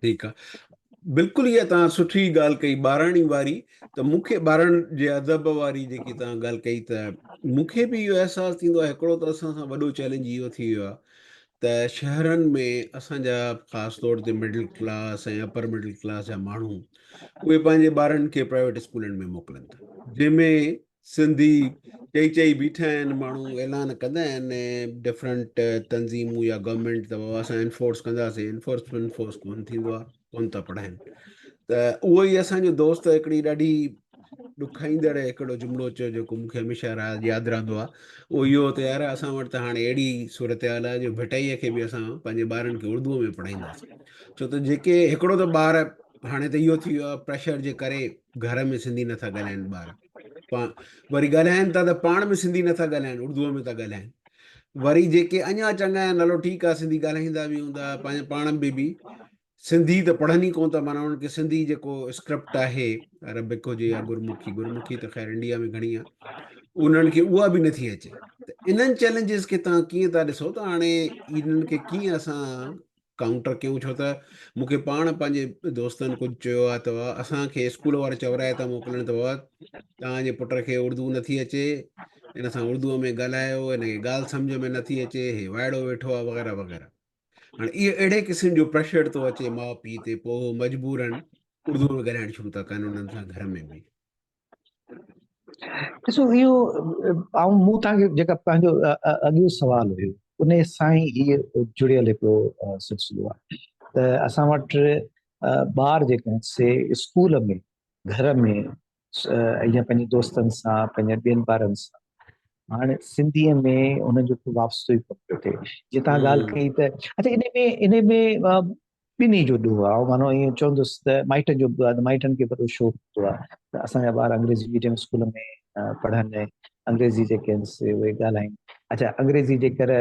ٺيڪ آ بلڪل اها توهان سٺي ڳالهه ڪئي ٻاراڻي واري ته مون کي ٻارن جي ادب واري جيڪي توهان ڳالهه ڪئي ته مون کي به اهو احساس ٿيندو آهي هڪڙو ته اسان سان وڏو چئلينج اهو ٿي ويو آهي ته شهرن ۾ اسان جا خاص طور تي middle class ۽ upper middle class جا ماڻهو اهي پنهنجي ٻارن کي پرائيويٽ اسڪولن ۾ موڪلن ٿا جنهن ۾ سنڌي چئي چئي بيٺا آهن ماڻهو اعلان ڪندا آهن ڊفرنٽ تنظيمون يا گورنمينٽ ته بابا اسان انفورس ڪنداسين انفورس انفورس ڪون ٿيندو آهي ڪون ٿا پڙهائن ته اهو ئي اسانجو دوست هڪڙي ڏاڍي ڏکائيندڙ هڪڙو جملو چيو جيڪو مونکي هميشه ياد رهندو آهي اهو اهو ته يار اسان وٽ ته هاڻي اهڙي صورتحال آهي جو ڀٽائيء کي به اسان پنهنجي ٻارن کي اردوء ۾ پڙهائينداسين ڇو ته جيڪي هڪڙو ته ٻار هاڻي ته اهو ٿي ويو آهي پريشر جي ڪري گهر ۾ سنڌي نٿا ڳالهائن ٻار وري ڳالهائن ٿا ته پاڻ ۾ سنڌي نٿا ڳالهائن اردوء ۾ ٿا ڳالهائن وري جيڪي اڃا چڱا آهن هلو ٺيڪ آهي سنڌي ڳالهائيندا به هوندا پنهنجي پاڻ ۾ به سنڌي ته پڙهن ئي ڪونه ٿا معنيٰ انهن کي سنڌي جيڪو اسڪرپٽ آهي عربڪ هجي يا گرمکي گرمکي ته خير انڊيا ۾ گهڻي آهي انهن کي اها به نٿي اچي ته انهن چئلينجز کي توهان ڪيئن ٿا ڏسو ته هاڻي انهن کي ڪيئن اسان ڪائونٽر ڪيون ڇو ته مون کي پاڻ پنهنجي دوستن ڪجهه چيو آهي ته اسان کي اسڪول وارا چورائي ٿا موڪلن ته بابا توهان جي پٽ کي اردو نٿي اچي ان سان اردو ۾ ڳالهايو ان کي ڳالهه سمجهه ۾ نٿي اچي هي وائڙو ويٺو آهي وغيره وغيره هاڻي اهو اهڙي قسم جو پريشر ٿو اچي ماء پيء تي پوء هو مجبورن اردو ۾ ڳالهائڻ شروع ٿا ڪن انهن سان گهر ۾ به. ڏسو اهو آئون مون توهان کي جيڪا پنهنجو اڳيون سوال هيو ان سان ئي هي جڙيل هڪڙو سلسلو آهي ته اسان وٽ ٻار جيڪا آهن سي اسڪول ۾ گهر ۾ يا پنهنجي دوستن سان پنهنجي ٻين ٻارن سان هاڻي سنڌيء ۾ انهن جو ڪو وابستو ئي ڪونه پيو ٿئي جيئن توهان ڳالهه ڪئي ته اڇا ان ۾ ان ۾ ٻنهي جو ڏوهه آهي مانو ائين چوندس ته مائٽن جو به آهي مائٽن کي وڏو شوق هوندو آهي ته اسان جا ٻار انگريزي ميڊيم اسڪول ۾ پڙهن انگريزي جيڪي آهن سي اهي ڳالهائين اڇا انگريزي جيڪر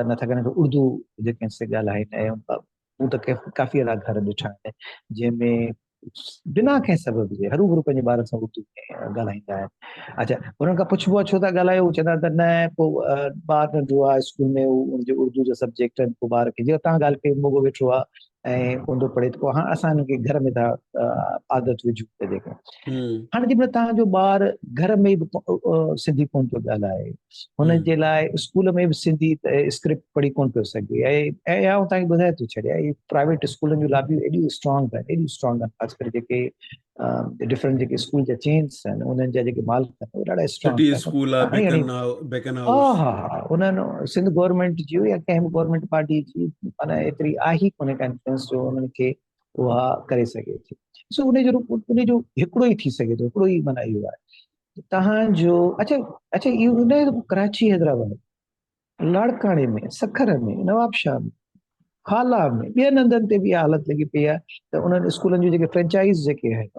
نٿا ڪن ته اردو جيڪي آهن سي ڳالهائين ۽ مون ته ڪافي اهڙا گهر ڏٺا آهن جنهن ۾ بنا ڪنهن سبب جي هروڀرو پنهنجي ٻارن سان اردو ۾ ڳالهائيندا آهن. اڇا انهن کان پڇبو آهي ڇو ٿا ڳالهايو؟ هو چوندا آهن ته نه پوء ٻار ننڍو آهي اسڪول ۾ هو ان جو اردو جو سبجيڪٽ آهن پوء ٻار کي جيئن توهان ڳالهه ڪئي موڳو ويٺو آهي ۽ ڪونه ٿو پڙهي ته پوء هاڻ اسان هن کي گهر ۾ ٿا عادت وجهون ته جيڪا هاڻي جيڪڏهن توهان جو ٻار گهر ۾ به سنڌي ڪونه ٿو ڳالهائي هن جي لاء اسڪول ۾ به سنڌي اسڪرپٽ پڙهي ڪونه پيو سگهي ۽ آئون توهان کي ٻڌائي ٿو ڇڏيان اهي پرائيويٽ اسڪولن جون لابيون ايڏيون اسٽرانگ آهن ايڏيون اسٽرانگ آهن خاص ڪري جيڪي ڊفرنٽ جيڪي اسڪول جا چينس آهن انهن جا جيڪي مالڪ آهن اهي ڏاڍا اسٽرانگ سٽي اسڪول آهي بيڪن بيڪن هائوس ها ها انهن سنڌ گورنمينٽ جي يا ڪنهن به گورنمينٽ پارٽي جي معنيٰ ايتري آهي ئي ڪونهي ڪا انفلوئنس جو انهن کي اها ڪري سگهي ٿي سو ان جو ان جو هڪڙو ئي ٿي سگهي ٿو هڪڙو ئي معنيٰ اهو آهي تهان جو اڇا اڇا اهو نه آهي ته ڪراچي حيدرآباد لاڙڪاڻي ۾ سکر ۾ نوابشاهه ۾ هالا ۾ ٻين هنڌن تي به اها حالت لڳي پئي آهي ته انهن اسڪولن جون جيڪي فرنچائز جيڪي آهن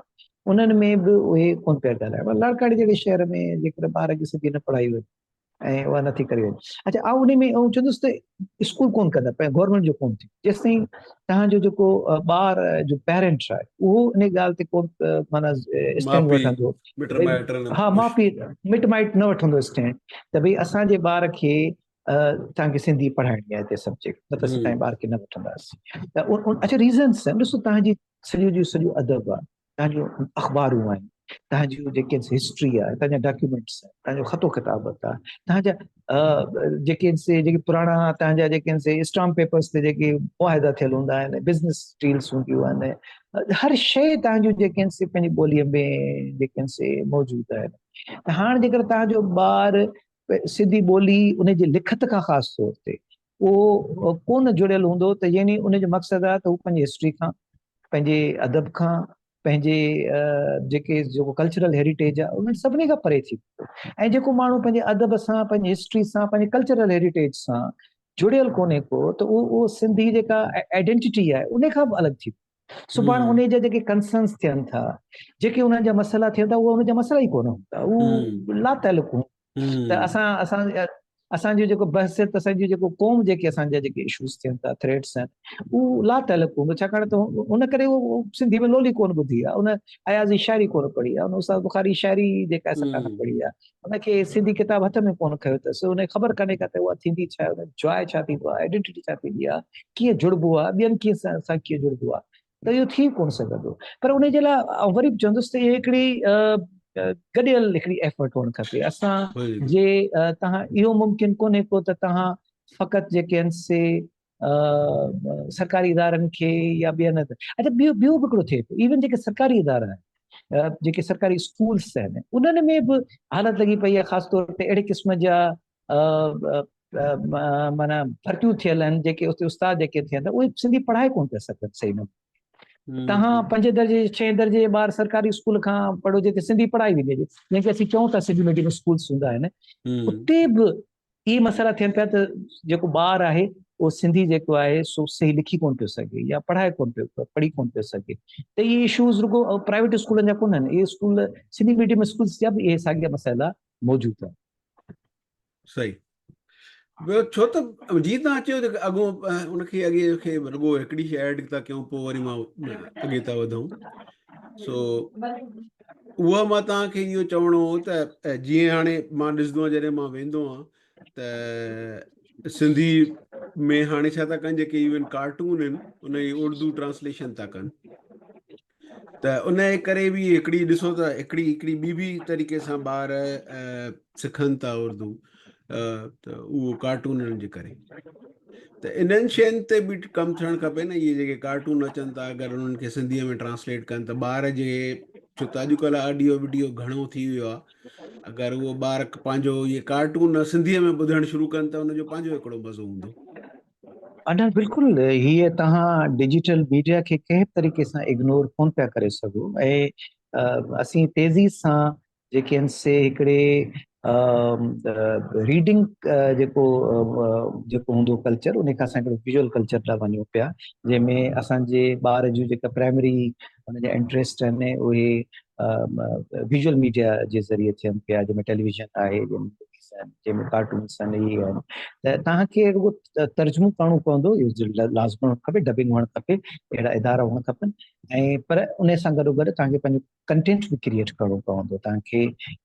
انهن ۾ به اهي ڪونه پيا ڳالهائن لاڙڪاڻي جهڙي شهر ۾ جيڪڏهن ٻار کي سنڌي نه پڙهائي وڃي ۽ اها نٿي ڪري وڃي اڇا آئون ان ۾ آئون چوندس ته اسڪول ڪون ڪندا پيا گورنمينٽ جو ڪون ٿي جيستائين تهان جو جيڪو ٻار جو پيرنٽ آهي اهو ان ڳالهه تي ڪون معنيٰ اسٽينڊ وٺندو ها ماء پيء مٽ مائٽ نه وٺندو اسٽينڊ ته ڀئي اسان جي ٻار کي تهان کي سنڌي پڙهائڻي آهي هتي سبجيڪٽ نه ته اسين تهان جي ٻار کي نه وٺنداسين ته اڇا ريزنس آهن ڏسو تهان جي سڄو جو سڄو ادب آهي تهان جون اخبارون آهن، تهان جون جيڪي هسٽري آهي، تهان جا ڊاڪيومينٽس آهن، تهان جو خط و ڪتابت آهي، تهان جا جيڪي آهن سي جيڪي پراڻا تهان جا جيڪي آهن سي اسٽامپ پيپرس تي جيڪي معاهدا ٿيل هوندا آهن، بزنس ڊيلس هونديون آهن، هر شيء تهان جون جيڪي آهن سي پنهنجي ٻوليء ۾ جيڪي آهن سي موجود آهن. ته هاڻ جيڪر تهان جو ٻار سنڌي ٻولي ان جي لکت کان خاص طور تي اهو ڪونه جڙيل هوندو ته يعني ان جو مقصد آهي ته هو پنهنجي هسٽري کان پنهنجي ادب کان پنهنجي جيڪي جيڪو ڪلچرل هيريٽيج آهي انهن سڀني کان پري ٿي ويندو ۽ جيڪو ماڻهو پنهنجي ادب سان پنهنجي هسٽري سان پنهنجي ڪلچرل هيريٽيج سان جڙيل ڪونهي ڪو ته اهو اهو سنڌي جيڪا آئيڊينٽيٽي آهي ان کان به الڳ ٿي ويندو. سڀاڻ ان جا جيڪي ڪنسرنس ٿين ٿا جيڪي انهن جا مسئلا ٿين ٿا اهي ان جا مسئلا ئي ڪونه هوندا هو لا تعلق هوندا ته اسان اسان اسان جو جيڪو بحثيت اسان جو جيڪو قوم جيڪي اسان جا جيڪي اشوز ٿين ٿا ٿريٽس آهن هو لا تعلق هوندو ڇاڪاڻ ته ان ڪري هو سنڌي ۾ لولي ڪونه ٻڌي آهي ان اياز جي شاعري ڪونه پڙهي آهي ان استاد بخاري شاعري جيڪا سا ڪانه پڙهي آهي ان کي سنڌي ڪتاب هٿ ۾ ڪونه کنيو اٿس، ان کي خبر ڪانهي ڪا ته اها ٿيندي ڇا آهي، ان جو جواء ڇا ٿيندو آهي، آئيڊينٽيٽي ڇا ٿيندي آهي، ڪيئن جڙبو آهي، ٻين ڪيئن سان ڪيئن جڙبو آهي. ته اهو ٿي ڪونه سگهندو پر ان جي لاء آئون وري به چوندس ته اهي هڪڙي گڏيل هڪڙي ايفرٽ هئڻ کپي اسان جي تهان اهو ممڪن ڪونهي ڪو ته تهان فقط جيڪي آهن سي سرڪاري ادارن کي يا ٻين اچھا ٻيو ٻيو به هڪڙو ٿئي ٿو ايون جيڪي سرڪاري ادارا آهن جيڪي سرڪاري اسڪولس آهن انهن ۾ به حالت لڳي پئي آهي خاص طور تي اهڙي قسم جا معنيٰ ڀرتيون ٿيل آهن جيڪي اتي استاد جيڪي ٿين ٿا اهي سنڌي پڙهائي ڪونه پيا سگهن صحيح نموني تهان پنجين درجي ڇهين درجي جي ٻار سرڪاري اسڪول کان پڙهو جتي سنڌي پڙهائي ويندي هجي جنهن کي اسين چئون ٿا سنڌي ميڊيم اسڪولس هوندا آهن اتي به اهي مسئلا ٿين پيا ته جيڪو ٻار آهي اهو سنڌي جيڪو آهي سو صحيح لکي ڪونه پيو سگهي يا پڙهائي ڪونه پيو پڙهي ڪونه پيو سگهي ته اهي اشوز رڳو پرائيويٽ اسڪولن جا ڪونهن اهي اسڪول سنڌي ميڊيم اسڪولس جا به اهي ساڳيا مسئلا موجود آهن. صحيح ٻيو ڇو ته جي توهان چيو ته اڳو ان کي اڳي کي رڳو هڪڙي شيء ايڊ ٿا ڪيون پوء وري مان اڳي ٿا وڌون سو اها مان توهان کي اهو چوڻو هو ته جيئن هاڻي مان ڏسندو آهيان جڏهن مان ويندو آهيان ته سنڌي ۾ هاڻي ڇا ٿا ڪن جيڪي ايون ڪارٽون آهن ان جي اردو ٽرانسليشن ٿا ڪن ته ان جي ڪري به هڪڙي ڏسو ته هڪڙي هڪڙي ٻي به طريقي سان ٻار سکن ٿا اردو ته اهو ڪارٽونن جي ڪري ته انهن شين تي به ڪم ٿيڻ کپي نه اهي جيڪي ڪارٽون اچن ٿا اگر انهن کي سنڌيء ۾ ٽرانسليٽ ڪن ته ٻار جي ڇو ته اڄڪلهه آڊيو وڊيو گهڻو ٿي ويو آهي اگر اهو ٻار پنهنجو اهي ڪارٽون سنڌيء ۾ ٻڌڻ شروع ڪن ته ان جو پنهنجو هڪڙو مزو هوندو. ادا بلڪل هي توهان ڊجيٽل ميڊيا کي ڪنهن به طريقي سان اگنور ڪون پيا ڪري سگهو ۽ اسين تيزي سان جيڪي آهن سي هڪڙي ريڊنگ جيڪو جيڪو هوندو ڪلچر ان کان اسان هڪڙو ويزوئل ڪلچر ڏانهن وڃون پيا جنهن ۾ اسان جي ٻار جون جيڪا پرائمري ان جا انٽريسٽ آهن اهي ويزوئل ميڊيا جي ذريعي ٿين پيا جنهن ۾ ٽيليويزن آهي جنهن ۾ آهن جنهن ۾ ڪارٽونس آهن اهي آهن ته توهان کي رڳو ترجمو ڪرڻو پوندو اهو لازمي هئڻ کپي ڊبنگ هئڻ کپي اهڙا ادارا هئڻ کپن ۽ پر ان سان گڏو گڏ توهان کي پنهنجو ڪنٽينٽ به ڪريئيٽ ڪرڻو پوندو توهان کي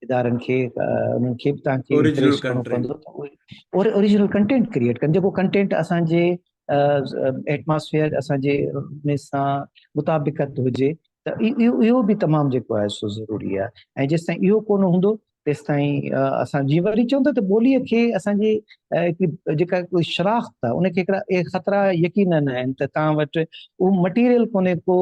ادارن کي انهن کي به توهان کي انڪريج ڪرڻو پوندو ته اهي اوريجنل ڪنٽينٽ ڪريئيٽ ڪن جيڪو ڪنٽينٽ اسان جي ايٽماسفيئر اسان جي ان سان مطابقت هجي ته اهو به تمام جيڪو آهي سو ضروري آهي ۽ جيستائين اهو ڪونه هوندو تيستائين اسان جيئن وري چون ٿا ته ٻوليء کي اسان جي هڪڙي جيڪا شناخت آهي ان کي هڪڙا اهي خطرا يقينن آهن ته توهان وٽ اهو مٽيريل ڪونهي ڪو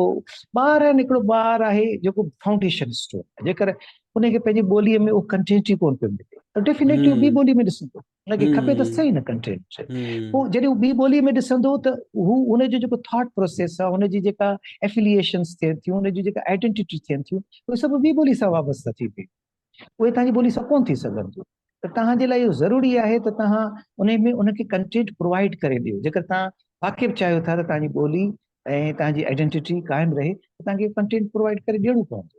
ٻار آهن هڪڙو ٻار آهي جيڪو فائونڊيشن اسٽون آهي جيڪر ان کي پنهنجي ٻوليء ۾ اهو ڪنٽينٽ ئي ڪونه پيو ملي ته ڊيفينيٽلي ٻي ٻولي ۾ ڏسندو ان کي کپي ته صحيح نه ڪنٽينٽ پوء جڏهن هو ٻي ٻولي ۾ ڏسندو ته هو ان جو جيڪو ٿاٽ پروسيس آهي ان جي جيڪا افيليئيشنس ٿين ٿيون ان جي جيڪا آئيڊينٽيٽي ٿين ٿيون اهي سڀ ٻي ٻولي سان وابسته ٿي پيون اهي توهان جي ٻولي سان ڪونه ٿي سگهن ٿيون ته توهان جي لاء اهو ضروري آهي ته توهان ان ۾ ان کي ڪنٽينٽ پرووائيڊ ڪري ڏيو جيڪر توهان واقعي به چاهيو ٿا ته توهان جي ٻولي ۽ توهان جي آئيڊينٽيٽي قائم رهي ته توهان کي ڪنٽينٽ پرووائيڊ ڪري ڏيڻو پوندو.